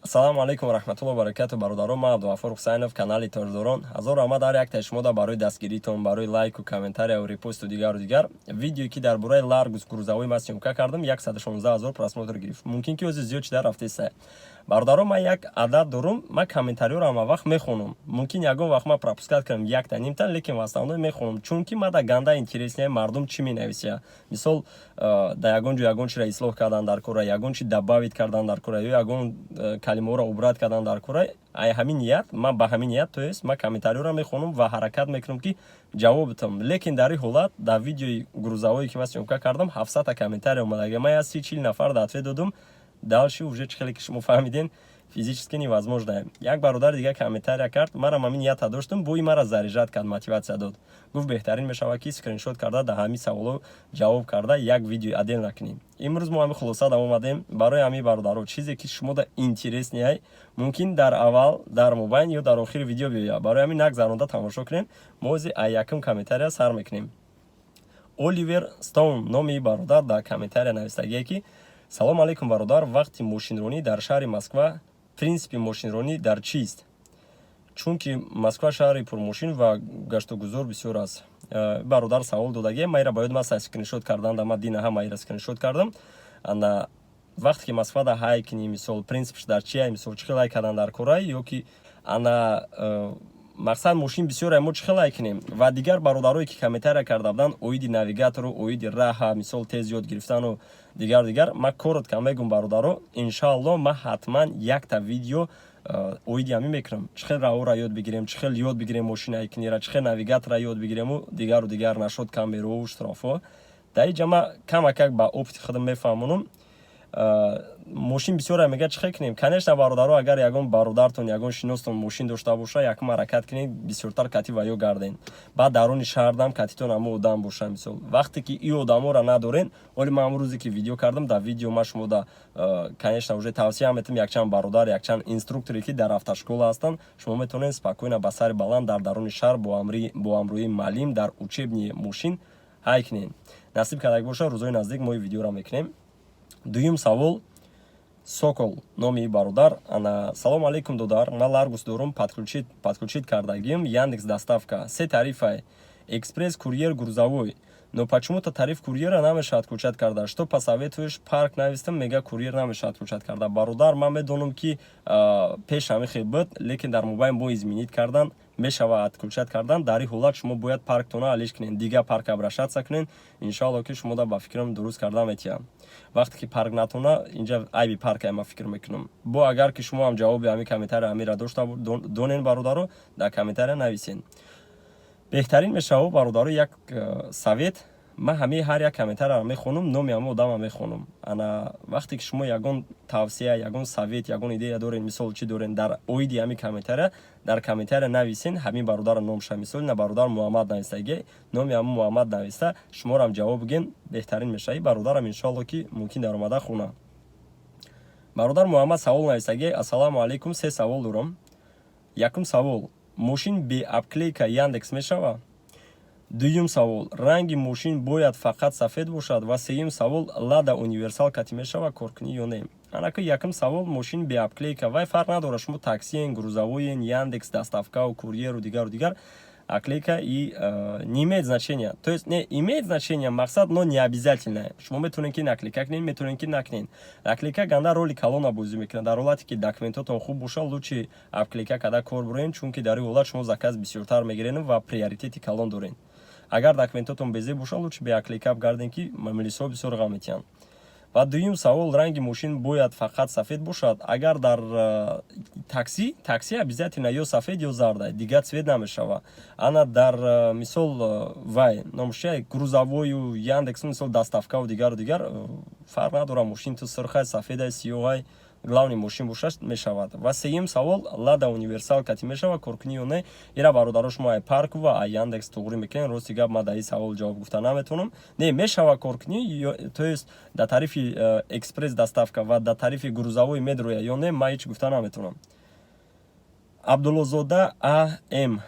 Ассалому алайкум ва раҳматуллоҳи ва баракату, бародарон. Ман Абдуғафур Ҳусайнов, канали Тоҷдорон. Ҳазор раҳмат ҳар яктаи шумода барои дастгиритон, барои лайку, комментария, репосту дигару дигар. Видеое, ки дар бораи Ларгус грузовой ман съёмка кардам, 116 ҳазор просмотр гирифт. Мумкин ки ози зиёд чида рафтеста. Бародарон, ман як адад дорум: ман комментариёро ҳама вақт мехонам. Мумкин ягон вақт ман пропускать кунам якта, нимта, лекин в основном мехонам, чунки мада ганда интересный мардум чӣ менависия. Мисол, дар ягон ҷо ягон чиро ислоҳ кардан дар кора, ягон чи добавить кардан дар кора ё ягон калимаҳоро убрать кардан дар кора. Ай ҳамин ният ман, ба ҳамин ният, то есть ман комментариёро мехонам ва ҳаракат мекунам, ки ҷавоб битам. Лекин дар ин ҳолат, дар видеои грузовое, ки ман съёмка кардам, 700-та комментария омадага. Ман аз 30-40 нафар да ответ додум. Дальше уже, чӣ хеле ки шумо фаҳмиден, физически невозможно. Як бародари дига комментария кард, марам ҳамин нията доштум, бои мара заряжать кард, мотивация дод. Гуфт, беҳтарин мешавад, ки скриншот карда, дар ҳамин саволо ҷавоб карда, як видео отдельно кунем. Имрӯз мо ҳамин хулоса омадем. Барои ҳамин, бародаро, чизе ки шумода интересный, мумкин дар аввал, дар мобайн ё дар охири видео биёяд. Барои ҳамин нагзаронда тамошо кунем. Мо ози а якум комментария сар мекунем. Оливер Стоун номи бародар дар комментария навистагие, ки: «Салом алейкум, бародар. Вақти мошинронӣ дар шаҳри Москва принсипи мошинронӣ дар чист? Чунки Москва шаҳри пурмошин ва гаштугузор бисёр аст». Бародар савол додагие, майра ба ёд ман скриншот кардан да, ман дина ҳама ира скриншот кардам. Ана вақте ки Москвада ҳай кини, мисол, принсипш дар чия, мисол, чӣ хел ҳай кардан дар кора ё ки ана мақсад мошин бисёре, мо чӣ хел ҳай кунем? Ва дигар бародарое, ки комментария карда буданд оиди навигатору, оиди раҳа, мисол, тез ёд гирифтану дигар дигар, ман коротко мегум, бародаро: иншаалло, ман ҳатман якта видео оиди ҳамин мекунам, чӣ хел раҳоро ёд бигирем, чӣ хел ёд бигирем мошинаи кинира, чӣ хел навигатора ёд бигирему дигару дигар, насчёт камерову штрафҳо. Дар ин ҷа ман камакак ба опыти худам мефаҳмонам. Мошин бисёре мега, чӣ хел кунем? Конечно, бародаро, агар ягон бародартон, ягон шиностон мошин дошта боша, якум ҳаракат кунед, бисёртар кати ва ё гарден. Баъд даруни шаҳрдам катитон ҳамо одам боша. Мисол, вақте ки и одаморо надорен, оли ман рӯзе ки видео кардам, дар видео ман шумо да, конечно, уже тавсия метам якчанд бародар, якчанд инструкторе, ки дар автошкола ҳастанд. Шумо метавонед спокойно, ба сари баланд, дар даруни шаҳр бо ҳамроҳии маълим дар учебный мошин ҳай кунед. Насиб кардаг боша, рӯзои наздик мо видеоро мекунем. Дуюм савол, Сокол номи бародар. Ана: «Салому алейкум, додар. Ман Ларгус дорум, подключить кардагим Яндекс Доставка. Се тарифай: экспресс, курьер, грузовой. Но почему-то тариф курьера намешавад отключать карда. Что посоветуешь? Парк навистам, мега, курьер намешавад отключать карда». Бародар, ман медонам, ки пеш ҳамин хел буд, лекин дар мобайн бо изменить кардан мешавад отключать кардан. Дар ин ҳолат шумо бояд парктона алиш кунед, дигар парк обращаться кунед. Иншоалло, ки шумо да ба фикрам дуруст карда метиҳам. Вақте ки парк натона, инҷа айби парка, ман фикр мекунам. Бо агар ки шумо ҳам ҷавоби ҳамин комментария ҳамира дошта донен, бародаро, дар комментария нависен, беҳтарин мешавад. Бародаро, як совет: ман ҳамаи ҳар як комментарияро мехонам, номи ҳама одамро мехонам. Ана вақте ки шумо ягон тавсия, ягон совет, ягон идея дорен, мисол, чӣ дорен дар оиди ҳамин комментария, дар комментария нависен. Ҳамин бародарро номша, мисол, на бародар Муҳаммад навистаги, номи ҳамин Муҳаммад нависта, шуморо ҷавоб бигӯен, беҳтарин мешавад. Бародарам, иншоалло, ки мумкин даромада хона. Бародар Муҳаммад савол навистаги: «Ассалому алайкум, се савол дорам. Якум савол: мошин бе обклейка Яндекс мешава? Дуюм савол: ранги мошин бояд фақат сафед бошад? Ва сеюм савол: Лада универсал кати мешава коркунӣ ё не?» Анака, якум савол: мошин бе обклейка, вай фарқ надорад, шумо таксиен, грузовоен, Яндекс Доставкау, курьеру, дигару дигар, оклейка и не имеет значения. То есть не имеет значения, мақсад, но не обязательное. Шумо метавонед, ки наклейка кунед, метавонед, ки накунед. Наклейка ганда роли калона бозӣ мекунад. Дар ҳолате ки документотон хуб бошад, лучше обклейка карда кор бурен, чунки дар ин ҳолат шумо заказ бисёртар мегирен ва приоритети калон дорен. Агар документотон безеб бошад, лучше бе оклейка бигарден, ки милисҳо бисёр ғам метиҳанд. Ва дуюм савол: ранги мошин бояд фақат сафед бошад? Агар дар такси, такси обязательно ё сафед, ё зарда, дигар цвет намешава. Ана дар мисол, вай номушча, грузовою, Яндекс, мисол, доставкаву дигару дигар, фарқ надорад, мошин ту сурхай, сафедай, сиёҳай, главный мошин бошад, мешавад. Ва сеюм савол: Лада универсал кати мешава коркунӣ ё не? Ира, бародаро, шумо ай парку ва ай Яндекс туғрӣ мекунед. Рости гап, ман дар ин савол ҷавоб гуфта наметавонам. Не, мешава коркунӣ, то есть дар тарифи экспресс доставка ва дар тарифи грузовой медроя ё не, ман ҳеҷ гуфта наметавонам. Абдуллозода Ам.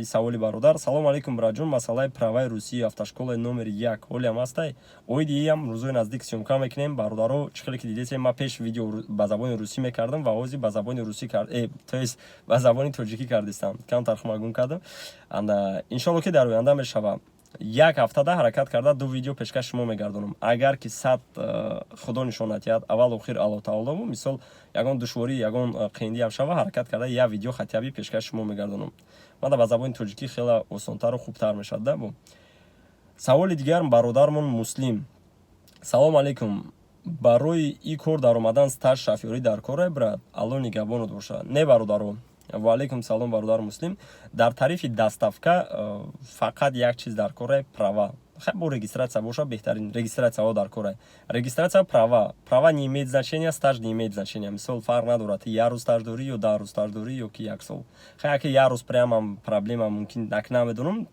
Саволи бародар: «Салому алейкум, братҷон, масъалаи праваи русии автошколаи номери 1 ҳолиам ҳастай?» Оиди иам рӯзои наздик съёмка мекунем, бародаро. Чӣ хеле ки дидесем, ман пеш видео ба забони русӣ мекардам ва ҳозир ба забони русӣ то есть ба забони тоҷикӣ кардистам, камтар хумагум кардам. Иншолло, ки дар оянда мешава. Як ҳафтада ҳаракат карда, ду видео пешкаш шумо мегардонам, агар ки сад худо нишонат диҳад. Аввал охир Аллоҳ таолову мисол ягон душворӣ, ягон қииндиам шава, ҳаракат карда, як видео хотя бы пешкаш шумо мегардонам. Мада ба забони тоҷикӣ хеле осонтару хубтар мешавад да. Бо саволи дигар, бародармон Муслим: «Салому алейкум, барои и кор даромадан стаж шофёрӣ дар кора, брат? Алло нигаҳбонот бошад». Не, бародаро, ваалейкум салом, бародар Муслим. Дар тарифи доставка фақат як чиз дар кора: права. Хай, бо регистрация боша беҳтарин, регистрацияҳо дар кора, регистрация, права. Права не имеет значения, стаж не имеет значения. Мисол, фарқ надорад, як рӯз стаж дорӣ ё 10 рӯз стаж дорӣ ё ки як сол. Хай, аки як рӯз прямо проблема мумкин, нак намедонам,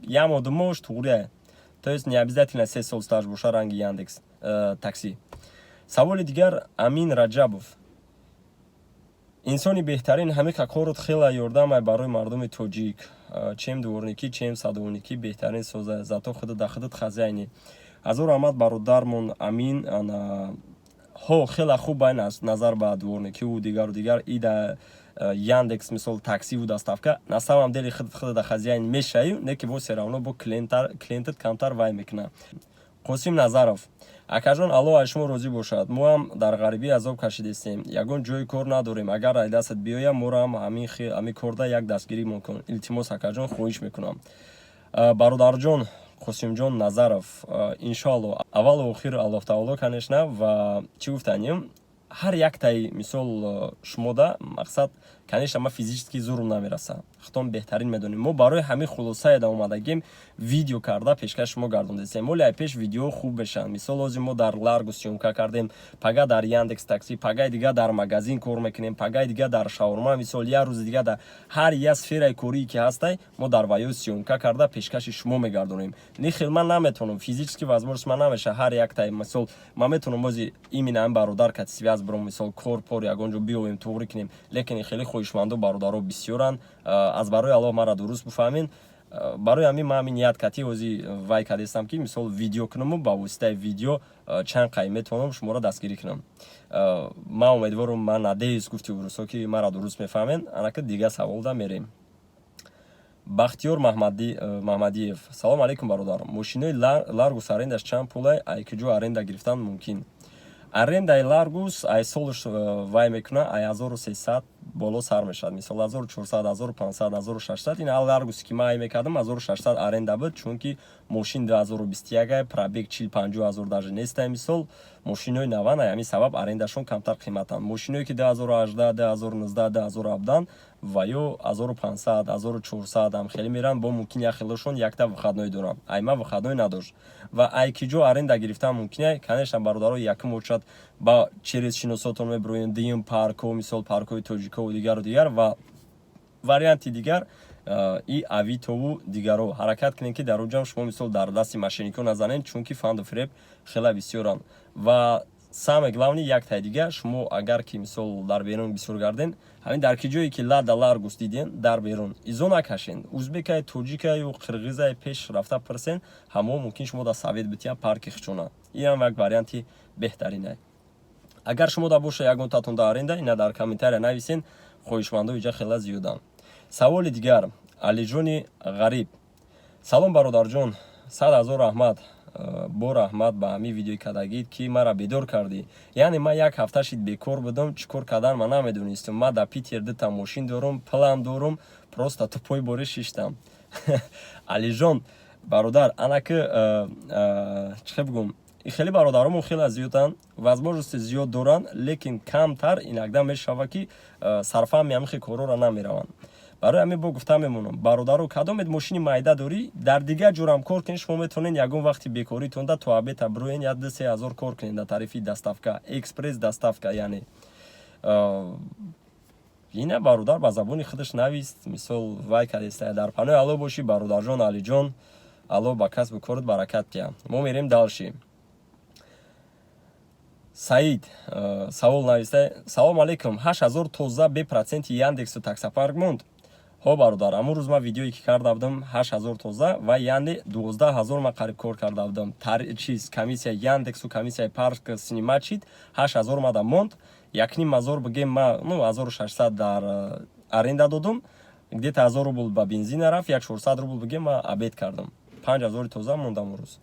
як моҳ, 2 моҳш туғрия. То есть не обязательно 3 сол стаж боша, ранги Яндекс такси. Саволи дигар, Амин Раҷабов: «Инсони беҳтарин, ҳамин корот хеле ёрдамай барои мардуми тоҷик, чем дворникӣ, чем садовникӣ, беҳтарин соза, зато худат да худат хозяин и». Ҳазор раҳмат, бародармон Амин. Ҳо, хеле хуб айн аст назар ба дворникиву дигару дигар. И да Яндекс, мисол, таксиву доставка, на самом деле худат худат да хозяин мешавӣ, не ки во всё равно бо клиентат камтар вай мекуна. Қосим Назаров: «Акаҷон, Аллоҳ аз шумо розӣ бошад. Мо ҳам дар ғарибӣ азоб кашидистем, ягон ҷои кор надорем. Агар ай дастат биёям, моро ҳам ҳамин корда як дастгиримон кун. Илтимос, акаҷон, хоҳиш мекунам». Бародарҷон Қосимҷон Назаров, иншоалло, аввалу охир Аллоҳ таоло, конечно. Ва чӣ гуфтанем, ҳар яктаи, мисол, шумода мақсад, конечно, ман физически зурм намераса, худтон беҳтарин медонем. Мо барои ҳамин хулосаеда омадагим, видео карда пешкаш шумо гардондесем. Оли ай пеш видео хуб мешаванд. Мисол, ҳозир мо дар Ларгус съёмка кардем, пага дар Яндекс Такси, пагаи дига дар магазин кор мекунем, пагаи дига дар шаурма, мисол, як рӯзи дига дар ҳар як сфераи корие ки ҳастай, мо дар ваё съёмка карда пешкаши шумо мегардонем. Нихел ман наметавонам, физически возможность ман намеша ҳар яктаи. Мисол, ман метавонам бози именно ҳам бародар кати связь биром, мисол, кор пор ягон ҷо биёвем, туғрӣ кунем, лекин хеле хоҳишманду бародаро бисёранд. Аз барои Аллоҳ, маро дуруст бифаҳмед. Барои ҳамин ман ҳамин ният кати ҳози вай кардестам, ки мисол видео кунаму ба воситаи видео чанд қай метавонам шуморо дастгирӣ кунам. Ман умедворам, ман надеюсь, гуфти урусҳо, ки маро дуруст мефаҳмед. Анака дигар саволда мерем. Бахтиёр Маҳмадиев: «Салому алейкум, бародар, мошинои Ларгус арендаш чанд пулай? Ай куҷо аренда гирифтан мумкин?» Арендаи Ларгус ай солш вай мекуна, ай 1300 боло сар мешавад, мисол, 1400, 1500, 1600. Ин Ларгусе ки ман ай мекардам, 1600 аренда буд, чунки мошин 2021, пробег 40-50 ҳазор даже нестай. Мисол, мошинои наван, ай ҳамин сабаб арендашон камтар қиматанд. Мошиное ки 2018, 2019, 2017 ва ё 1500, 1400 ҳам хеле меранд. Бо мумкин як хелошон якта выходной доранд, ай ман выходной надошт. Ва ай ки ҷо аренда гирифтан мумкин? Конечно, бародаро, якум очад ба через шиносотон мебироем, дуюм паркҳо, мисол, паркҳои тоҷикову дигару дигар, ва варианти дигар и Авитову дигаро. Ҳаракат кунем, ки дар он ҷам шумо, мисол, дар дасти мошенникҳо назанед, чунки фанду фиреб хеле бисёранд. Ва самое главное, яктаи дига: шумо агар ки, мисол, дар берун бисёр гарден, ҳамин дар ки ҷое ки Лада Ларгус диден дар берун, изо накашен. Узбекай, тоҷикаю, қирғизай пеш рафта пирсен, ҳамо мумкин шумо дар совет бития парки хичона. Инам як варианти беҳтаринай. Агар шумо да боша ягон татон да аренда, ина дар комментария нависен, хоҳишмандо иҷа хела зиёданд. Саволи дигар, Алиҷони Ғариб: «Салом, бародарҷон, сад ҳазор раҳмат, бо раҳмат ба ҳамин видеои кардагид, ки маро бедор кардӣ. Яъне ман як ҳафта шид бекор будам, чӣ кор кардан ман намедонистам. Ман дар Питер дута мошин дорум, пулам дорум, просто тупой борӣ шиштам». Алиҷон бародар, анаки чӣ хел бигӯм, хеле бародаромон хеле зиёданд, возможности зиёд доранд, лекин камтар иногда мешава, ки сарфаҳми ҳамин хел корҳоро намераванд. Барои ҳамин бо гуфта мемонам, бародаро, кадомед мошини майда дорӣ, дар дигар ҷурам кор кунед. Шумо метавонед ягон вақти бекоритонда то обеда бироен, як 2-3 ҳазор кор кунед дар тарифи доставка, экспресс доставка. Яъне ина бародар ба забони худаш навист, мисол, вай кардеста. Дар панои Алло бошӣ, бародарҷон Алиҷон, Алло ба касбу корот баракат диҳад. Мо мерем дальше. Саид савол нависта: «Салому алейкум, 8000 тоза бе проценти Яндексу таксопарк монд?» Ҳо, бародар, ҳамун рӯз ман видеое ки карда будам, 8000 тоза ва яъне 12 000 ман қариб кор карда будам. Чиз, комиссия Яндексу комиссияи парк снимать шид, 8000 мада монд, 1500 бигем, ма, ну, 1600 дар аренда додум, где-то 1000 рубл ба бензина рафт, як 400 рубл бигем, ма обед кардам, 5000 тоза мондам он рӯз.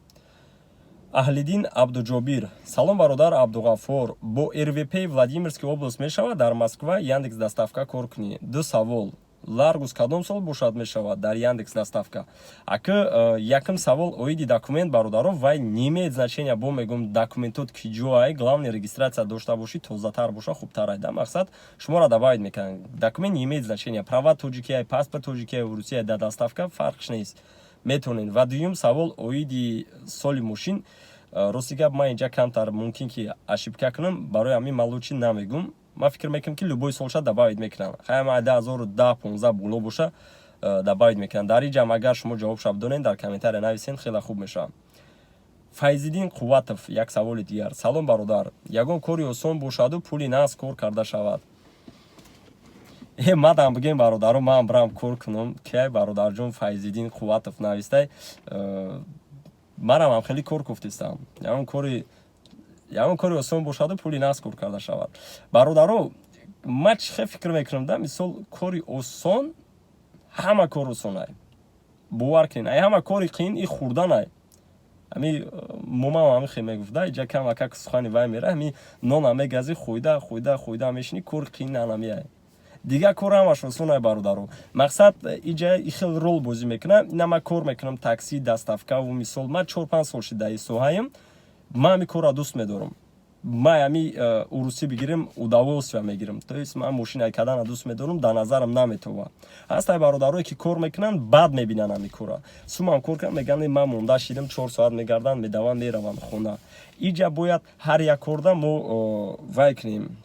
Аҳлиддин Абдуҷобир: «Салом, бародар Абдуғаффор, бо РВП Владимирский область мешавад дар Москва Яндекс Доставка кор кунӣ?» Ду савол: Ларгус кадом сол бошад, мешавад дар Яндекс Доставка? Ака, якм савол оиди документ, бародаро, вай не имеет значения. Бо мегум, документот ки ҷоай, главный регистрация дошта бошӣ, тозатар боша, хубтар. Да, мақсад, шуморо добавить мекунанд. Документ не имеет значения: права тоҷикия, паспорт тоҷикия, русия, да доставка фарқш нест, метавонед. Ва дуюм савол оиди соли мошин. Рости гап, ман инҷа камтар мумкин ки ошибка кунам, барои ҳамин ман лучше намегум. Ман фикр мекунам, ки любой солша добавить мекунам. Хайма 2010, 15 боло боша, добавить мекунам. Дар иҷам агар шумо ҷавобша бидонед, дар комментария нависен, хеле хуб мешавад. Файзиддин Қувватов як саволи дигар: «Салом, бародар, ягон кори осон бошаду пули нағз кор карда шавад?» Мадам бигем, бародаро, ман бирам кор кунам. Кай, бародарҷон Файзиддин Қувватов навистай, манам ҳам хеле кор гуфтистам. Ягон кори осон бошаду пули нағз кор карда шавад. Бародаро, ман чӣ хел фикр мекунам, да? Мисол, кори осон, ҳама кор осонай, бовар кунед. Ай ҳама кори қиин и хӯрданай. Ами момам ҳами хел мегуфт, да, иҷа камакак сухани вай мера, ҳами нона мегазӣ, хӯйда, хӯйда, хӯйда мешинӣ, кори қиин нанамиай. Дигар кор ҳамаш осонай, бародаро. Мақсад, иҷа и хел рол бозӣ мекунам. Ина ман кор мекунам такси, доставкаву. Мисол, ман 4-5 сол шида и соҳаем, ман ҳами корро дӯст медорам. Ман ҳами урусӣ бигирем, удовольствие мегирам, то есть ман мошина кардана дӯст медорам, дар назарам наметова. Ҳастай бародарое, ки кор мекунанд, бад мебинанд ҳами кора. Сумам кор кунам, мегӯянд, ман монда шидам, 4 соат мегарданд, медаванд, мераванд хона. Иҷа бояд ҳар як корда мо вай кунем,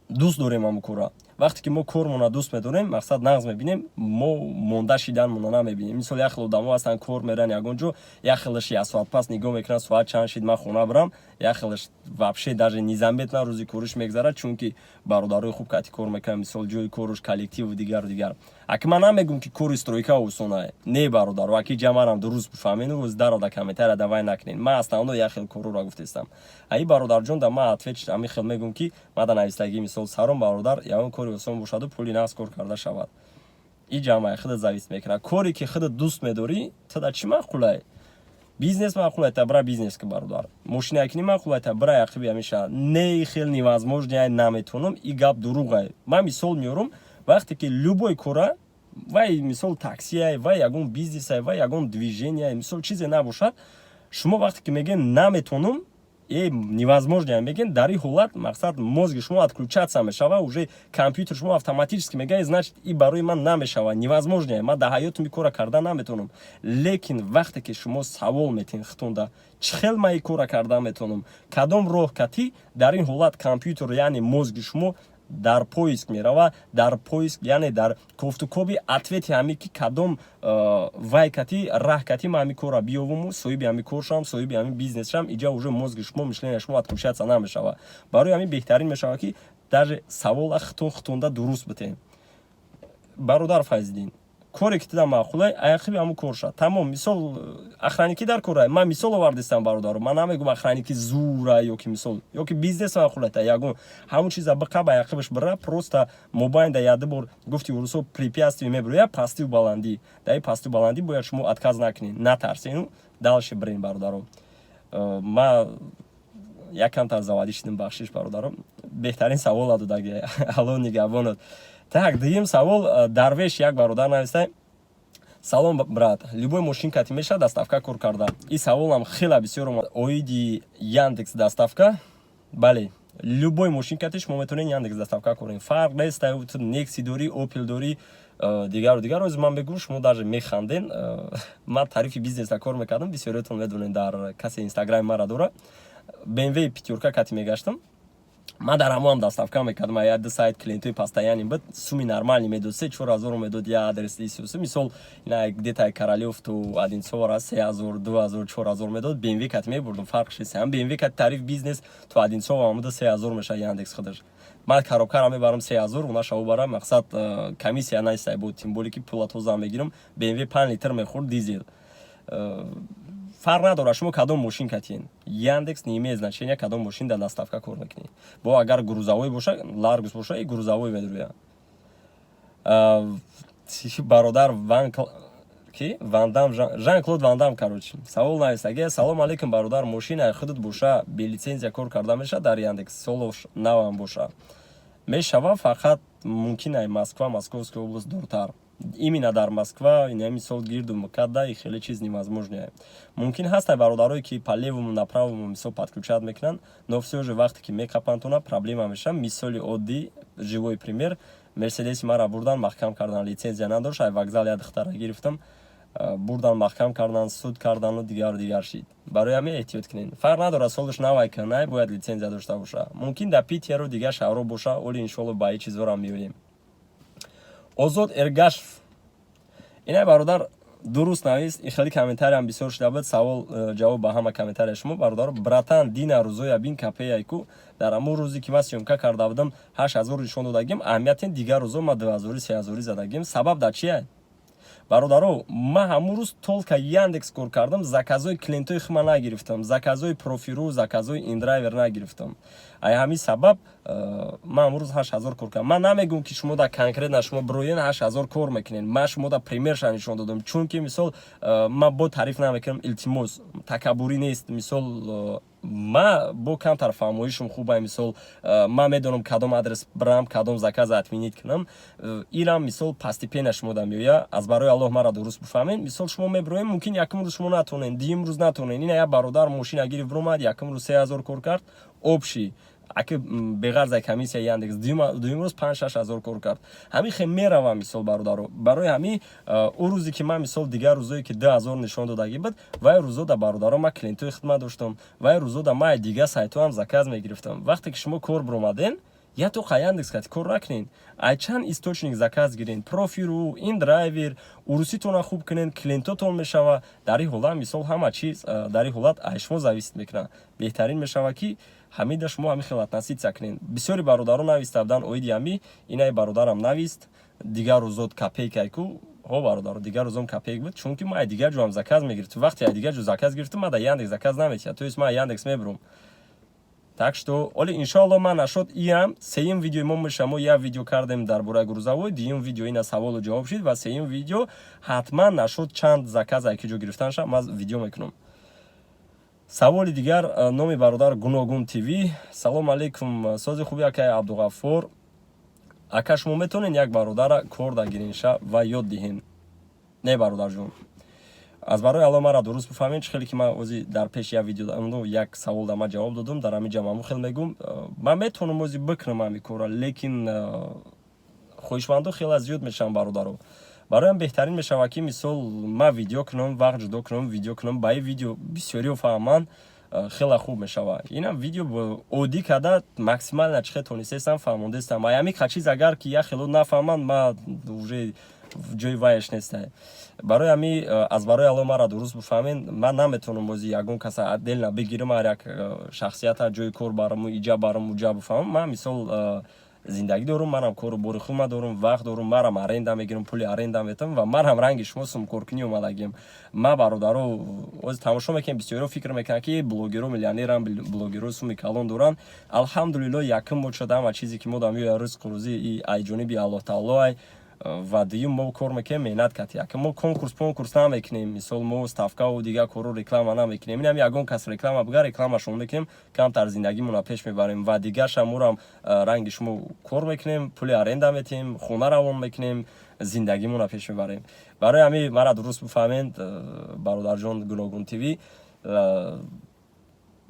дӯст дорем ҳамн кора. Вақте ки мо кормона дӯст медорем, мақсад, нағз мебинем, мо монда шиданмона намебинем. Мисол, як хел одамо ҳастанд, кор меран ягон ҷо, як хелаш як соат пас нигоҳ мекунад, соат чанд шид, ман хона бирам, як хелаш вообще даже незаметно рӯзи кориш мегзарад, чунки бародарои хуб кати кор мекунад, мисол, ҷои коруш, коллективу дигару дигар. Аки ман намегум, ки кори стройка осонае, не, бародаро, аки ҷамарам дуруст бифаҳмену рӯз даро да комментария давай накунед. Ман основно як хел корора гуфтестам. Аи бародарҷон, да ман ответ ҳамин хел мегум, ки ман да навистагӣ. Мисол, саром, бародар, ягон кори осон бошаду пули нағз кор карда шавад, и ҷамъа худат зависит мекунад. Коре ки худат дӯст медорӣ, ту да чӣ маъқулай? Бизнес маъқулай, та бира бизнес ки, бародар. Мошинакунӣ маъқулай, та бира яқиби ҳамеша. Не, хел невозможно, наметавонам, и гап дурӯғай. Ман мисол меорам: вақте ки любой кора, вай, мисол, таксиай, вай ягон бизнесай, вай ягон движенияй, мисол, чизе набошад, шумо вақте ки мегӯен наметавонам, невозможно мегӯен, дар ин ҳолат, мақсад, мозги шумо отключаться мешава, уже компютер шумо автоматически мегӯяд, значит, и барои ман намешава, невозможно, ман дар ҳаётам и кора карда наметавонам. Лекин вақте ки шумо савол метиҳед худтонда, чӣ хел ман и кора карда метавонам, кадом роҳ катӣ, дар ин ҳолат компютер, яъне мозги шумо, дар поиск мерава, дар поиск, яъне дар кофтукоби ответи ҳами, ки кадом вай кати, раҳ кати ман ҳами корра биёвуму соҳиби ҳами кор шавам, соҳиби ҳами бизнес шавам. Иҷа уже мозги шумо, мышления шумо отключаться намешава. Барои ҳамин беҳтарин мешавад, ки даже савола хитон хитонда дуруст битем. Бародар Файзиддин, коре ки тида маъқулай, аяқиби ҳамун кор шад, тамом. Мисол, охранникӣ дар кора, ман мисол овардистам, бародаро, ман намегум охранники зура ё ки, мисол, ё ки бизнес маъқулайта, ягон ҳамун чиза биқаб, аяқибаш бира. Просто мобайнда яду бор, гуфти урусо, препятствие мебироя, пастию баландӣ. Дар ин пастию баландӣ бояд шумо отказ накунед, натарсену дальше бирен, бародаро. Ма якамтар заводӣ шидим, бахшиш, бародаро. Беҳтарин савола додаги, Алло нигаҳбонат. Так, дуюм савол, Дарвеш як бародар нависта: «Салом, брат, любой мошин кати мешавад доставка кор карда?» Ин саволам хеле бисёр омад оиди Яндекс Доставка. Бале, любой мошин кати шумо метавонед Яндекс Доставка кор кунед, фарқ нест, Некси дорӣ, Опел дорӣ, дигару дигар. Ози ман мегӯм, шумо даже механден. Ман тарифи бизнеса кор мекардам, бисёриятон медонед, дар касе Инстаграми мара дора, БМВ пятёрка кати мегаштам, ман дар ҳамоам доставка мекардам. Я ду сайт клиентои постоянный буд, суми нормальный медод, 3-4 ҳазору медод я адрес исюсу. Мисол, ина где-то Королёв ту Одинцово 3000, 2000, 4000 медод, БМВ кат мебурдум, фарқ шест. Ҳам БМВ кат тариф бизнес ту Одинцово омада 3000 мешад Яндекс худаш. Ман коробкара мебарам 3000, уна шаву барам. Мақсад, комиссия наистай буд, тем более ки пула тоза мегирам. БМВ 5 литр мехӯрд, дизел. Фарқ надорад, шумо кадом мошин катиен, Яндекс не имеет значения, кадом мошин дар доставка кор мекунӣ. Бо агар грузовой боша, Ларгус боша, и грузовой медурӯя. Бародар Ван ки Вандам, Жан Клод Вандам, короче, савол навист: аге, салом алейкум, бародар, мошинаи худат боша, бе лицензия кор карда мешавад дар Яндекс? Солош навам боша, мешава. Фақат мумкин ай Москва, Московская область дуртар. Именно дар Москва, инами сол гирду мукадда и хеле чиз невозможно. Мумкин ҳастай бародарое, ки по левому на правому, мисол, подключать мекунанд, но всё же вақте ки мекапантона, проблема мешавад. Мисоли оддӣ, живой пример: Мерседеси мара бурдан, маҳкам кардан, лицензия надошт. Ай вокзал як духтара гирифтам, бурдан, маҳкам кардан, суд кардану дигару дигар шид. Барои ҳамин эҳтиёт кунед. Фарқ надорад, солаш навай кунай, бояд лицензия дошта боша. Мумкин дар Питеру дигар шаҳрҳо боша. Оли, иншоалло, ба ин чизҳоро меоем. Озод Эргашев, инай бародар дуруст навист. И хеле комментариям бисёр шуда буд. Савол, ҷавоб ба ҳама комментария шумо, бародар. Братан, дина рӯзоя бин, капеяйку. Дар ҳамон рӯзе, ки ман съёмка карда будам, 8000 нишон додагим. Аҳамиятин, дигар рӯзо ман 2000-и, 3000-и задагим. Сабаб дар чия, бародаро? Ман ҳамон рӯз только Яндекс кор кардам, заказои клиентои хума нагирифтам, заказои Профиру, заказои Индрайвер нагирифтам. Ай ҳамин сабаб ман ҳамон рӯз 8000 кор кардам. Ман намегӯм, ки шумо да конкретно шумо бироен, 8000 кор мекунед. Ман шумо да примерша нишон додам, чунки, мисол, ман бо таъриф намекунам, илтимос, такаббурӣ нест. Мисол, ма бо камтар фаҳмоишум хубай. Мисол, ман медонам, кадом адрес бирам, кадом заказ отменить кунам. Ирам, мисол, постепенно шумо да меоя. Аз барои Аллоҳ, мара дуруст бифаҳмед. Мисол, шумо мебироем, мумкин якум рӯз шумо натонед, дуюм рӯз натонед. Ина як бародар мошина гирифт, биромад, якум рӯз 3000 кор кард общий, аки беғарз комиссия Яндекс. Дуюм рӯз 5-6 ҳазор кор кард. Ҳамин хел мерава, мисол, бародаро. Барои ҳамин ӯ рӯзе, ки ман, мисол, дигар рӯзое, ки 2000 нишон додагӣ буд, вай рӯзо да, бародаро, ман клиентои хидмат доштам, вай рӯзо да ман дигар сайтҳоам заказ мегирифтам. Вақте ки шумо кор биромаден, я тоқа Яндекс кати кор накунед, ай чанд источник заказ гирен: Профиру, Индрайвер. Уруситона хуб кунен, клиентотон мешава. Дар ин ҳолат, мисол, ҳама чиз дар ин ҳолат ай шумо зависит мекунад. Беҳтарин мешава, ки ҳамида шумо ҳамин хел относиться кунед. Бисёри бародарон нависта буданд оиди ҳами. Инаи бародарам навист: дигар рӯзот копейкайку. Ҳо, бародаро, дигар рӯзом копейк буд, чунки ман ай дигар ҷоам заказ мегирифтам. Вақте ай дигар ҷо заказ гирифтам, ман дар Яндекс заказ наметиҳад, то есть ман Яндекс мебурам. Так что оли, иншоалло, ман нашод иам сеюм видеои мо меша. Мо як видео кардем дар бораи грузовой, дуюм видео ина саволу ҷавоб шид ва сеюм видео ҳатман нашуд чанд заказ ай ки ҷо гирифтанша ман видео мекунам. Саволи дигар, номи бародар Гуногун ТВ. Салом алейкум, сози хуби, акаи Абдуғаффор. Ака, шумо метавонед як бародара кор дагиринша ва ёд диҳен? Не, бародарҷон, аз барои Алло, мара дуруст бифаҳмед. Чӣ хеле ки ман ози дар пеши як видео як савол да ман ҷавоб додум, дар ҳамин ҷа мамун хел мегӯм: ман метавонам ози бикунам ҳамин корра, лекин хоҳишмандо хеле зиёд мешаванд, бародаро. Бароям беҳтарин мешавад, ки, мисол, ман видео кунам, вақт ҷудо кунам, видео кунам. Ба ин видео бисёриё фаҳманд, хеле хуб мешавад. Инам видео оддӣ карда, максимально чӣ хел тонистестам, фаҳмондестам. Аями чиз агар ки як хело нафаҳманд, ма уже ҷои вайш нестай. Барои ҳами, аз барои Алло, мара дуруст бифаҳмед, ман наметавонам бози ягон каса отдельно бигирам, ҳар як шахсията ҷои кор бараму, иҷа барам, уҷа бифаҳмам. Ман, мисол, зиндагӣ дорум, манам кору бори хума дорум, вақт дорум, марам аренда мегирам, пули аренда метам ва ман ҳам ранги шумо сумкоркунӣ омадагим. Ма, бародаро, ози тамошо мекунем, бисёриҳо фикр мекунанд, ки блогеро миллионерам, блогеро суми калон доранд. Алҳамдулилло, якум бошад, ҳама чизе, ки мо дам ё ризқу рӯзӣ ай ҷониби Аллоҳ таоло ай. Ва дуюм, мо кор мекунем меҳнат кати. Яка мо конкурс понкурс намекунем, мисол, мо ставкаву дигар корро реклама намекунем. Инам ягон кас реклама бигар, рекламашон мекунем, камтар зиндагимонро пеш мебарем. Ва дигарша морам ранги шумо кор мекунем, пули аренда метиҳем, хона равон мекунем, зиндагимонро пеш мебарем. Барои ҳамин мара дуруст бифаҳмед, бародарҷон Гуногун ТВ,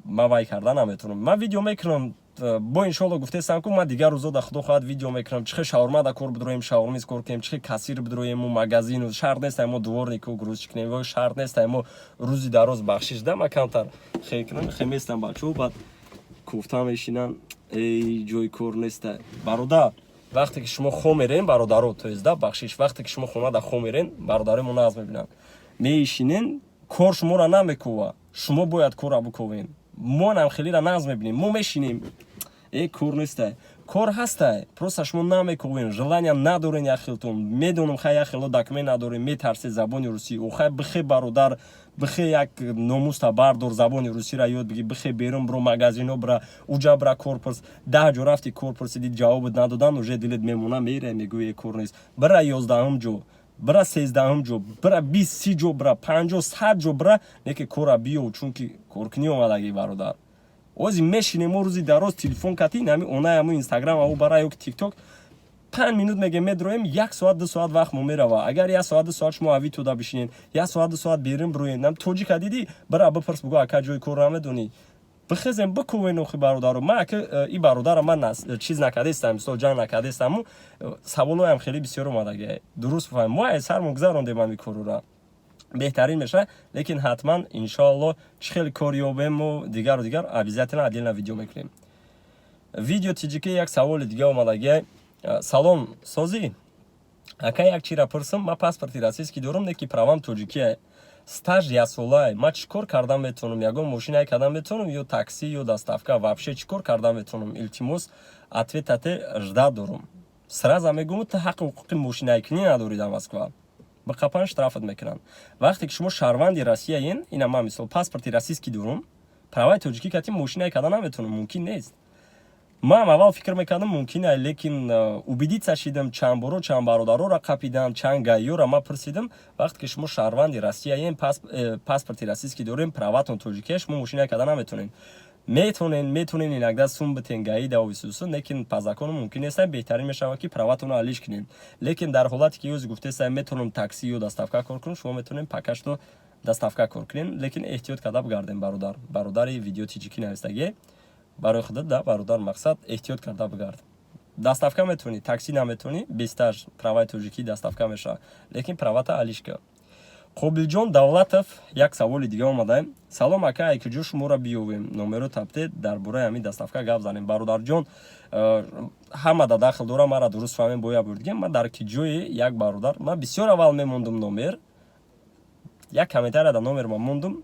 ман вай карда наметавонам. Ман видео мекунам бо, иншоалло, гуфтестам, ку ман дигар рӯзо да, худо хоҳад, видео мекунам, чӣ хел шаурма да кор бидроем, шаурмиз кор кунем, чӣ хел кассир бидроему, магазину. Шарт нестай мо дворнику грузчик кунем, ё шарт нестай мо рӯзи дароз. Бахшиш да, ма камтар хел кунам, хел местам. Бачаҳо баъд куфта мешинанд: эй, ҷои кор неста, бародар. Вақте ки шумо хо мерен, бародаро, то есть да, бахшиш, вақте ки шумо хона да хо мерен, бародарои мо нағз мебинанд, меишинен, кор шуморо намекува, шумо бояд корра биковен. Мо нам хелира нағз мебинем, мо мешинем, э, кор нестай. Кор ҳастай, просто шумо намекунен, желания надорен. Яхелтон медонам, хай, яхело документ надорем, метарсед, забони русӣ. Охай, бихе, бародар, бихе, як номуста бардор, забони русиро ёд бигир, бихе, берун бро, магазино бра, уҷа бра, кор пурс. 10 ҷо рафти, кор пурсиди, ҷавобат надодан, уже дилет мемона, мере, мегӯи: «Кор нест». Бира 11-ум ҷо, бира 13-ум ҷо, бира 20, 30 ҷо, бира 50, 100 ҷо бира, не ки кора биё, чунки коркунӣ омадагӣ, бародар. Ози мешинем мо рӯзи дароз телефон кати нами онаяму инстаграм аву бара ё тикток, 5 минут меге медроем, як соат, 2 соат вақт мо мерава. Агар як соат, 2 соат шумо Авитода бишинед, як соат, 2 соат берун бироед, нам тоҷика дидӣ, бира бипурс, бугӯ: «Ака, ҷои кор намедонӣ?» Бихезем, бикувен. Охи, бародаро, ман ака, и бародара ман чиз накардестам, мисол, ҷанг накардестаму саволоям хеле бисёр омадаги. Дуруст фаҳм, мо ай сармо гузарондем ҳами корора, беҳтарин мешавад. Лекин ҳатман, иншоалло, чӣ хел кор ёбему дигару дигар, обязательно отдельно видео мекунем. Видео тиҷики як саволи дига омадаги. Салом, созӣ, ака, як чира пурсам. Ман паспорти российский дорам, не ки правам тоҷикия, стаж яксолае. Ман чӣ кор кардан метавонам? Ягон мошинае кардан метавонам, ё такси, ё доставка? Вообще чӣ кор кардан метавонам? Илтимос, ответате ждать дорам. Сразу мегӯм, ту ҳаққи ҳуқуқи мошинайкунӣ надорӣ дар Москва, биқапан, штрафат мекунанд. Вақте ки шумо шаҳрванди Россияен, ина ман, мисол, паспорти российский дорум, праваи тоҷикӣ кати мошинае кардан наметавонам, мумкин нест. Ман аввал фикр мекардам, мумкин ай, лекин убедиться шидам, чанд боро чанд бародароро қапидам, чанд гаиёро ман пурсидам. Вақте ки шумо шаҳрванди Россияен, паспорти российский дорем, праватон тоҷикия, шумо мошинае кардан наметавонед. Метавонен иногда сум битен гаи дависусу, лекин по закону мумкин нест. Беҳтарин мешавад, ки праватонро алиш кунем. Лекин дар ҳолате ки ёзи гуфтеста, метавонам такси ё доставка кор кунам, шумо метавонем пока что доставка кор кунем, лекин эҳтиёт карда бигардем, бародар. Бародари видео тиҷикӣ навистагӣ барои худат да, бародар, мақсад, эҳтиёт карда бигард. Доставка метавонӣ, такси наметавонӣ. Без стаж, праваи тоҷикӣ доставка мешавад, лекин правата алиш кар. Қобилҷон Давлатов, як саволи дига омадаем. Салом, ака, ай куҷо шуморо биёвем? Номеро табте, дар бораи ҳамин доставка гап занем. Бародарҷон, ҳама да дахл дора, мара дуруст фаҳмем. Боя бурдигем, ман дар ки ҷое як бародар, ман бисёр аввал мемондум номер, як комментария да номер ман мондум,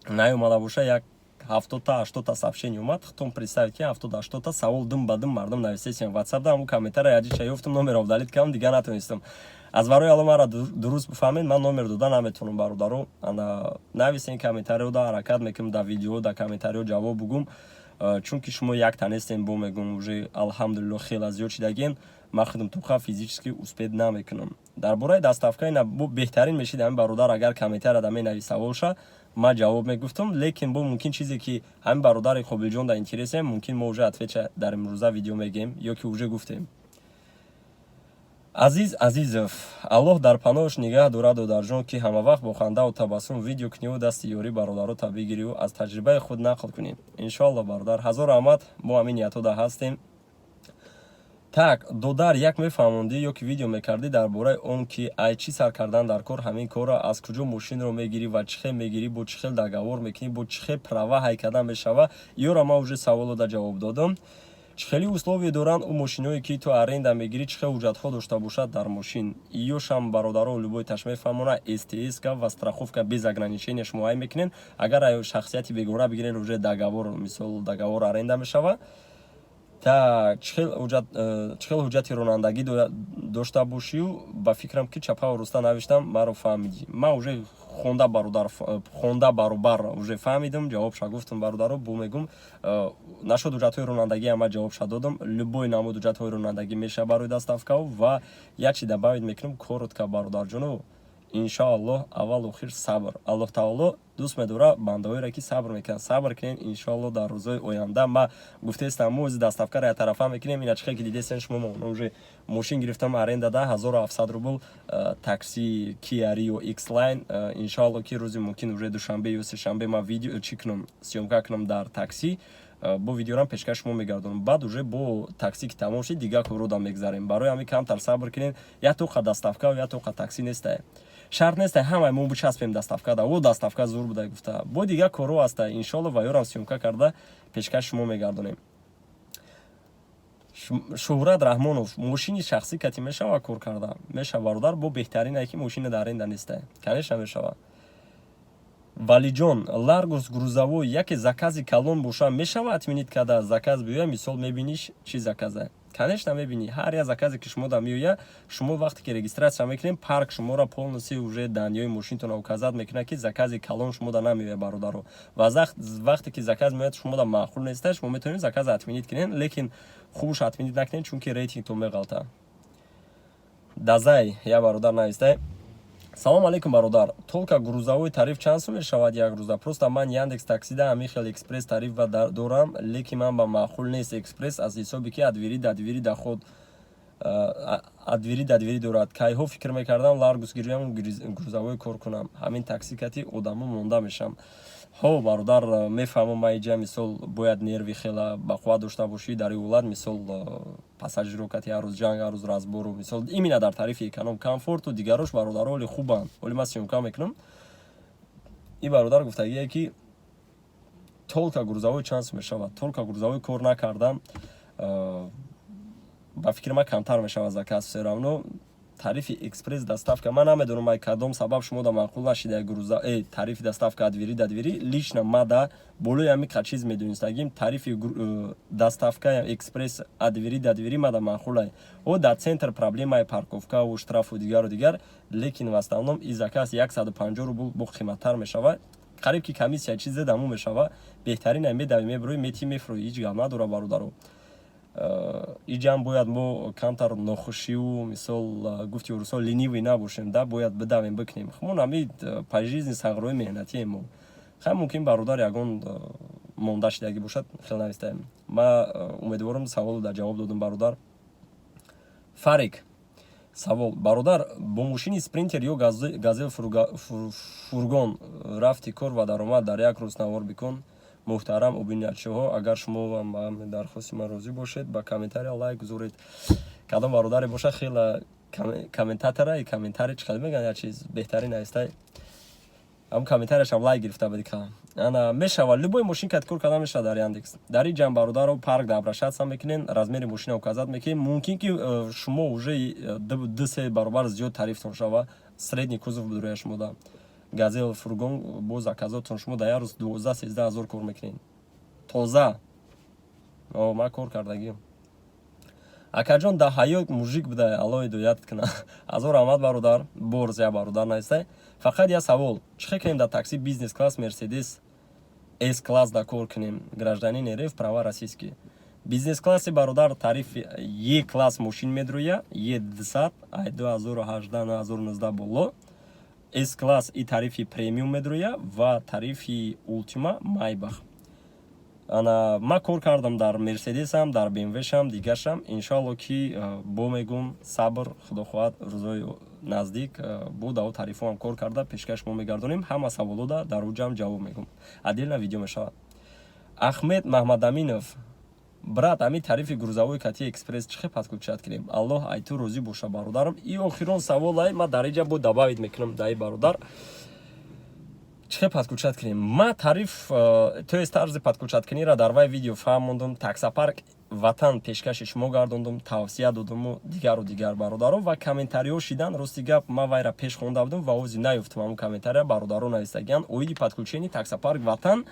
наёмада боша, як 70-та, 80-та сообщение омад. Худтон представить ки 70, 80-та савол дум ба дум мардум нависесиям ватсап да. Ҳамун комментария яҷича ёфтум, номерро удалить кардам, дигар натонистам. Аз барои алло, мара дуруст бифаҳмед, ман номер дода наметавонам, бародаро. Ана, нависен комментарио да, ҳаракат мекунам дар видео, дар комментарио ҷавоб бугум, чунки шумо якта нестем. Бо мегум, уже, алҳамдулилло, хела зиёд шидагем, ман худам тоха физически успеть намекунам. Дар бораи доставка ина беҳтарин мешид, ҳамин бародар агар комментария да менавис саволша, ман ҷавоб мегуфтам. Лекин бо мумкин чизе ки ҳамин бародари Қобилҷон дар интересем, мумкин мо уже отвеча дар имрӯза видео мегем ё ки уже гуфтем. Азиз Азизов, Аллоҳ дар паноҳш нигаҳ дорад, додарҷон, ки ҳамавақт бо хандаву табассум видео куниву дасти ёрӣ бародарота бигириву аз таҷрибаи худ нақл кунӣ. Иншоалло, бародар, ҳазор раҳмат, мо ҳамин ниятҳода ҳастем. Так, додар, як мефаҳмондӣ ё ки видео мекардӣ дар бораи он ки ай чӣ сар кардан дар кор ҳамин корро, аз куҷо мошинро мегирӣ ва чӣ хел мегирӣ, бо чӣ хел договор мекунӣ, бо чӣ хел права ҳай кардан мешава. Ёро ман уже саволо да ҷавоб додам. Чӣ хели условие доранд ӯ мошиное, ки ту аренда мегирӣ, чӣ хел ҳуҷҷатҳо дошта бошад дар мошин? Ёшам бародаро любойташ мефаҳмона. СТС-ка ва страховка без ограничения шумо ай мекунед. Агар ай шахсияти бегона бигиред, уже договор, мисол, договор аренда мешава. Так, чӣ хел ҳуҷҷати ронандагӣ дошта бошию? Ба фикрам, ки чапаву руста навиштам, маро фаҳмидӣ. Ман уже хонда, бародар, хонда баробар уже фаҳмидам, ҷавобша гуфтам, бародаро. Бо мегум, нашуд ҳуҷҷатҳои ронандагӣ, ама ҷавобша додам. Любой намуд ҳуҷҷатҳои ронандагӣ мешава барои доставкао. Ва як чи добавить мекунам коротко, бародарҷоно: иншоаллоҳ, аввал охир сабр. Аллоҳ таоло дӯст медорад бандаҳоеро, ки сабр мекунанд. Сабр кунед, иншоаллоҳ, дар рӯзҳои оянда ма гуфтаистам, мо ози доставкаро яктарафа мекунем. Ина чихе ки дидестен шумо, мо уже мошин гирифтам аренда да 1700 рубл, такси Kia Rio X-Line. Иншоаллоҳ, ки рӯзи мумкин уже душанбе ё сешанбе ма видео чӣ кунам, съёмка кунам дар такси, бо видеорам пешкаш шумо мегардонам. Баъд уже бо такси ки тамом шид, дигар корро мегзарем. Барои ҳамин камтар сабр кунед. Як тоқа доставка, як тоқа такси нестае, шарт нест ҳамаи мо бичаспем доставка да. О, доставка зур буда гуфта, бо дигар корҳо ҳаста, иншоалло, ва ёрам съёмка карда пешкаш шумо мегардонем. Шуҳрат Раҳмонов, мошини шахсӣ кати мешава кор карда? Мешава, бародар, бо беҳтарин ай ки мошина дар аренда нестай, конечно, мешава. Валиҷон, Ларгус грузовой яке закази калон боша, мешава отменить карда, заказ биёя? Мисол, мебиниш, чӣ заказа? Конечно, мебинӣ. Ҳар як заказе, ки шумо да меоя, шумо вақте ки регистрация мекунем, парк шуморо полностью уже данныеи мошинтона указать мекунад, ки закази калон шумо да намеоя, бародаро. Ва вақте ки заказ меояд, шумо да маъқул неста, шумо метавонед заказа отменить кунед, лекин хубш отменить накунед, чунки рейтингтон меғалта. Дазай я бародар навистай: «Салом алейкум, бародар, только грузовой тариф чанд сум мешавад як рӯза? Просто ман Яндекс Таксида ҳамин хел экспресс тариф дорам, лекин ман ба маъқул нест экспресс, аз ҳисоби ки от двери до двери доход, от двери до двери дорад. Кайҳо фикр мекардам Ларгус гирям, грузовой кор кунам. Ҳамин такси кати одамо монда мешам». Ҳо, бародар, мефаҳмам. Ма иҷа, мисол, бояд нерви хела бақувват дошта бошӣ дар ин ҳолат. Мисол, пассажиро кати ҳар рӯз ҷанг, ҳар рӯз разбору. Мисол, именно дар тарифи эконом, комфорту дигарош, бародаро, оли хубанд. Оли ман съёмка мекунам. Ин бародар гуфтагие, ки только грузовой чанд сум мешавад. Только грузовой кор накардам, ба фикри ман, камтар мешавад заказ. Всё равно тарифи экспресс доставка, ман намедонам, ай кадом сабаб шумо да маъқул нашида груза тарифи доставка от двери до двери. Лично ма да болои ҳами чиз медонистагим, тарифи доставка экспресс от двери до двери ма да маъқулай. О, дар центр проблемаи парковкаву штрафу дигару дигар, лекин в основном и заказ 150 рубл бо қиматтар мешавад, қариб ки комиссия чизе даму мешава. Беҳтарин ай медави, мебирои, мети, мефурӯи, ҳеҷ гап надора, бародаро. Иҷам бояд мо камтар нохушиву, мисол, гуфти урусо, ленивый набошем да, бояд бидавем, бикунем. Хмон ами по жизни сағрои меҳнатием мо. Хай, мумкин, бародар ягон монда шидагӣ бошад, хел навистаем. Ма умедворам, саволу дар ҷавоб додум, бародар. Фарик, савол: «Бародар, бо мошини Спринтер ё Газел фургон рафти кор ва даромад дар як рӯз навор бикун». Муҳтарам обуначиҳо, агар шумо ба дархости ман розӣ бошед, ба комментария лайк гузоред. Кадом бародаре бошад, хела комментатора и комментари чӣ қадр мегӯянд, як чиз беҳтарин аистай, ҳам комментарияшам лайк гирифта буди. Ана, мешава, любой мошин кат кор карда мешава дар Яндекс. Дар ин ҷамъ, бародаро, парк да обращаться мекунен, размери мошина указать мекунем. Мумкин ки шумо уже 2-3 баробар зиёд тарифтон шава. Средний кузов будроя шумо да Газел фургон бо заказотон шумо дар як рӯз 12-13 ҳазор кор мекунед тоза. Ман кор кардагим. Акаҷон, да ҳаёт мужик буда, Алло ҳидоят куна. Ҳазор раҳмат, бародар. Борз я бародар навистай: «Фақат я савол: чӣ хел кунем, дар такси бизнес класс Мерседес С класс да кор кунем? Гражданин РФ, права российский». Бизнес класси, бародар, тарифи Е класс мошин медроя, Е 200, ай 2018, 2019 боло. С класс и тарифи премиум медроя ва тарифи Ултима, Майбах. Ана, ман кор кардам дар Мерседесам, дар БМВшам, дигаршам. Иншоалло ки бо мегум, сабр, худо хоҳад, рӯзои наздик бо дао тарифҳоам кор карда, пешкаш мо мегардонем. Ҳама саволода дар уҷам ҷавоб мегум, отдельно видео мешавад. Ахмед Маҳмадаминов: «Брат, ами тарифи грузовой кати экспресс чӣ хел подключать кунем? Аллоҳ ай ту розӣ боша, бародарам». И охирон саволай, ма дар иҷа бо добавить мекунам даи бародар. Чӣ хел подключать кунем? Ма тариф, то есть тарзи подключать кунира дар вай видео фаҳмондум, таксопарк Ватан пешкаши шумо гардондум, тавсия додуму дигару дигар, бародаро. Ва комментариҳо шидан. Рости гап, ман вайра пеш хонда будам ва ози наёфтум. Ҳамун комментария бародаро навистагиан оиди подключени таксопарк Ватан.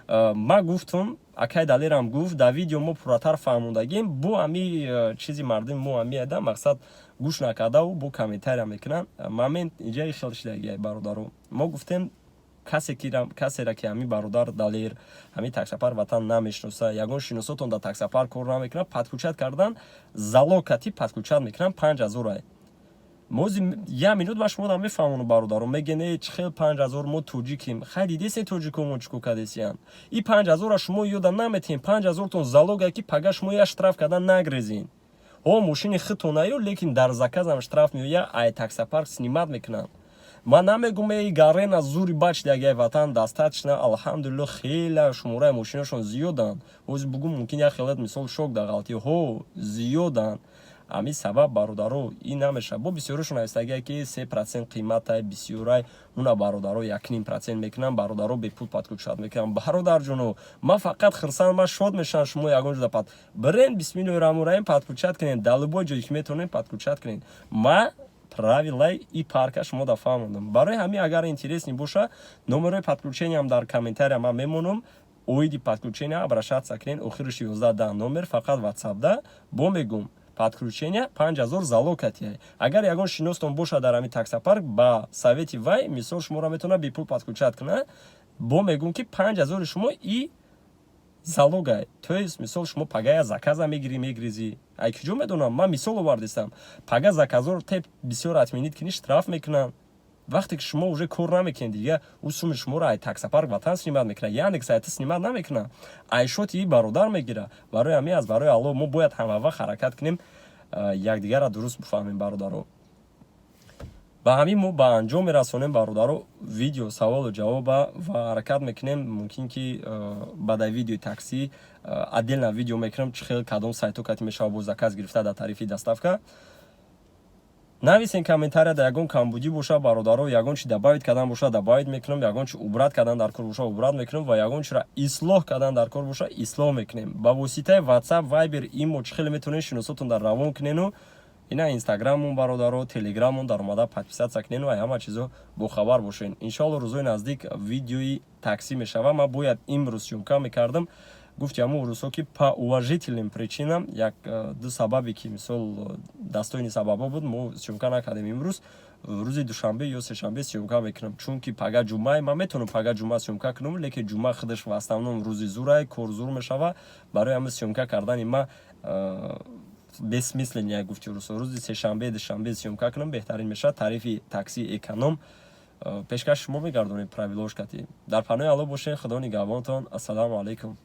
Ма гуфтум, акай Далерам гуфт, дар видео мо пурратар фаҳмондагим. Бо ами чизи мардуми мо амиеда, мақсад, гӯш накардаву бо комментария мекунанд. Момент иҷаи хел шидагиай, бародаро. Мо гуфтем, касера ки ҳами бародар Далер, ҳами таксопарк Ватан намешиноса, ягон шиносотон дар таксопарк кор намекунад, подключать кардан залог кати подключать мекунам, 5000 ай. Мози як минут ба шумо дам мефаҳмону, бародаро. Мегӯен: «Э, чӣ хел 5000, мо тоҷиким». Хай, дидесе, тоҷикомо чӣ кор кардесиян? И 5000-ра шумо ёда наметиҳем, 5000-тон залога, ки пага шумо як штраф кардан нагрезин. О, мошини худтон аю, лекин дар заказам штраф меоя, ай таксопарк снимать мекунанд. Ман намегум, эй, гарена зури бач дагай Ватан достаточно, алҳамдулилло, хеле шумораи мошинашон зиёданд. Ҳозир бугум, мумкин як хелат, мисол, шок да ғалти ҳо зиёданд. Ҳамин сабаб, бародаро, ин намешавад. Бо бисёрашон навистагия, ки 3% қиматай, бисёрай. Уна, бародаро, 1,5% мекунам, бародаро, бепул подключать мекунам. Бародарҷоно, ман фақат хирсанд, ман шод мешавам. Шумо ягон ҷода пад бирен, бисмиллоҳи раҳмони раҳим, подключать кунед. Дар любой ҷое ки метавонед, подключать кунед. Ма Правилаи и парка шумо да фаҳмондам. Барои ҳамин, агар интересный боша, номерои подключениям дар комментария ман мемонам. Оиди подключения обращаться кунед, охириш 11 10 номер, фақат WhatsApp да. Бо мегум, подключения 5000 залог катияй. Агар ягон шиностон боша дар ҳамин таксопарк, ба совети вай, мисол, шуморо метавонад бепул подключать кунад. Бо мегум, ки 5000-и шумо и залогай. То есть, мисол, шумо пагая заказа мегирӣ, мегризӣ, ай куҷо медонам, ман мисол овардистам, пага заказоро теп бисёр отменить кунӣ, штраф мекунанд. Вақте ки шумо уже кор намекунед, дига ӯ суми шуморо ай таксопарк Ватан снимать мекунад, Яндекс айта снимать намекунад, ай шоти и бародар мегира. Барои ҳамин, аз барои Алло, мо бояд ҳамавақт ҳаракат кунем, якдигарро дуруст бифаҳмем, бародаро. Ба ҳамин мо ба анҷом мерасонем, бародаро, видео саволу ҷавоба ва ҳаракат мекунем, мумкин ки баъдаи видеои таксӣ отдельно видео мекунам, чӣ хел, кадом сайтҳо кати мешава бо заказ гирифта дар тарифи доставка. Нависен комментария да, ягон камбудӣ боша, бародаро, ягон чи добавить кардан боша, добавить мекунам, ягон чи убрать кардан дар кор боша, убрать мекунам ва ягон чиро ислоҳ кардан дар кор боша, ислоҳ мекунем. Ба воситаи WhatsApp, Viber, имо чӣ хеле метавонед шиносотон дар равон кунену ина Инстаграммон, бародаро, Телеграммон дар омада подписаться кунену ай ҳама чизо бохабар бошен. Иншоалло, рӯзои наздик видеои таксӣ мешава. Ман бояд имрӯз съёмка мекардам, гуфти ҳамун рӯзҳо, ки по уважительным причинам, як ду сабабе, ки, мисол, достойный сабабҳо буд, мо съёмка накардем имрӯз. Рӯзи душанбе ё сешанбе съёмка мекунам, чунки пага ҷумъае. Ман метавонам пага ҷумъа съёмка кунам, лекин ҷумъа худаш в основном рӯзи зурае, кор зур мешава. Барои ҳамин съёмка кардани ма бессмысленно, гуфти рӯзҳо. Рӯзи сешанбе, душанбе съёмка кунам, беҳтарин мешавад. Тарифи такси эконом пешкаши шумо мегардонем, правилош кати. Дар паноҳи Алло бошед, Худо нигаҳбонтон. Ассалому алайкум.